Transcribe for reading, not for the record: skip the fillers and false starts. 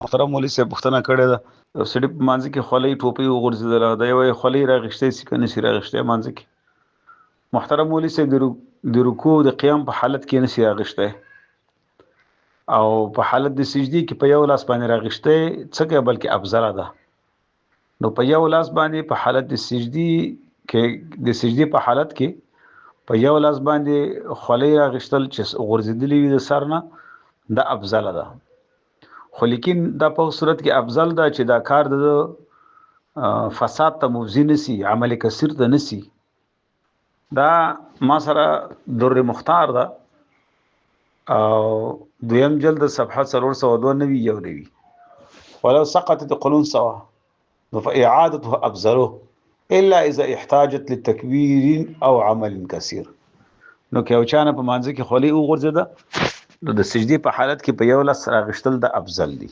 محترم مولوي صاحب پوښتنه کړې ده، یو سړي په مانځه کې خولۍ ټوپۍ وغورځېدله، دی وایي خولۍ راغیشتی سي که نه سي راغیشتی مانځه کې؟ محترم مولوي صاحب د رکوع د قیام په حالت کې نه سي راغیشتی او په حالت د سجدې کې په یو لاس باندې راغیشتی څه کوي، بلکې افضله ده. نو په یو لاس باندې په حالت د سجدي کې، د سجدي په حالت کې په یو لاس باندې خولۍ راغشتل چې غورځېدلې وي د سر نه، دا افضله ده. خو لیکن دا په صورت کې افضل ده چې دا کار د فساد ته مفضي نسی، عمل کثیر ته نسی. دا ما سره در مختار ده او دویم جلد صفحه 492 91. ولو سقطت قلون سوا فإعادته أفضله إلا إذا احتاجت لتکبیر او عمل کثیر. نو که یو چا نه په مانځه کې خولۍ وغورځېده، نو د سجدې په حالت کې په یو لاس راغشتل د افضل دي.